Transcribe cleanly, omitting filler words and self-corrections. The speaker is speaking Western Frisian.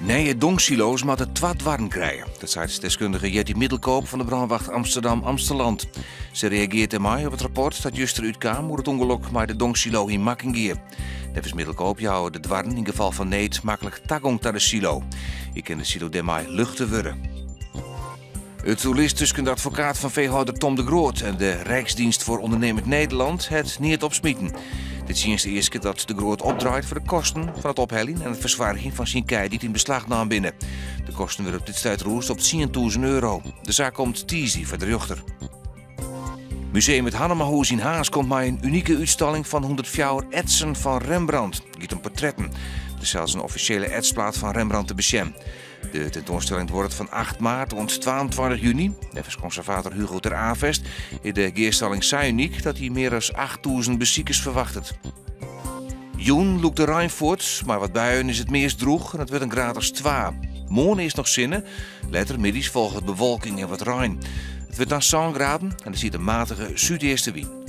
Nije dongsilo's moatte twa doarren krije. Dat seit deskundige Jetty Middelkoop fan de brânwacht Amsterdam-Amstelland. Se reageart dêrmei op it rapport dat juster útkaam oer it ûngelok mei de dongsilo yn Makkingea. Neffens Middelkoop jouwe de doarren yn gefal fan need maklik tagong ta de silo. Ek kin de silo dêrmei luchte wurde. It oerlis tusken de advokaat fan feehâlder Thom de Groot en de Rijksdienst voor Ondernemend Nederland hat neat opsmiten. De tsjinst easket dat De Groot opdraait foar de kosten fan it opheljen en it fersoargjen fan syn kij dy't yn beslach naam binne. De kosten wurde op dit stuit rûsd op 10.000 euro. De saak komt tiisdei foar de rjochter. Museum it Hannemahûs yn Harns komt mei in unike útstalling fan 104 etsen fan Rembrandt. It giet om portretten. Der is sels in offisjele etsplaat fan Rembrandt te besjen. De tentoanstelling duorret fan 8 maart oant 22 juny. Neffens konservator Hugo ter Avest is de gearstalling sa unyk dat hy mear as 8000 besikers ferwachtet. Jûn lûkt de rein fuort, mei wat buien is it meast drûch en it wurdt in graad as twa. Moarn earst noch sinne, letter middeis folget bewolking en wat rein. It wurdt dan sân graden en der stiet in matige súdeastewyn.